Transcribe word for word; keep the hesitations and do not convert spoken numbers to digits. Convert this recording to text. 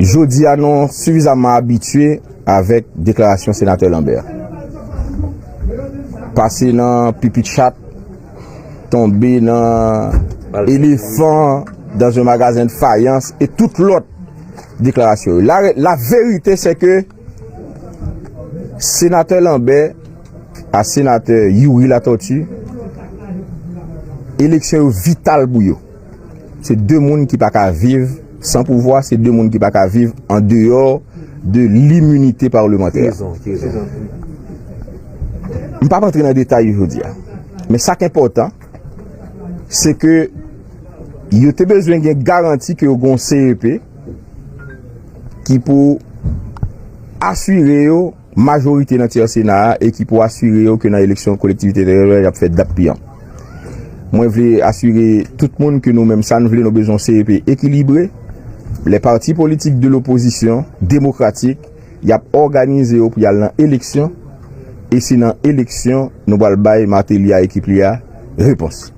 Jodi a, nou sifizaman abitye avèk deklarasyon Senatè Lambert. Pase nan pipit chat, tonbe nan elefan dans un magasin de fayans e tout lòt deklarasyon yo. La, la vérité, c'est que Senatè Lambert a Senatè Youri Latortue, eleksyon yo vital pou yo. Se de moun ki pa ka viv san pouvwa, se de moun ki pa ka viv an deyò de liminite parlemantè. M p ap antre nan detay yo jodi a. Men sa k enpòtan, se ke yo te bezwen gen garanti ke yo gen yon C E P ki pou asire yo majorite nan tyè Sena a e ki pou asire yo ke nan eleksyon kolektivite teritoryal y ap fè dat pi an. Mwen vle asire tout moun ke nou menm sa n vle, nou bezwen yon C E P ekilibre. Lè pati politik de lopozisyon demokratik, y ap òganize yo pou y al nan eleksyon e se nan eleksyon nou pral bay Martelly a ekip li a repons.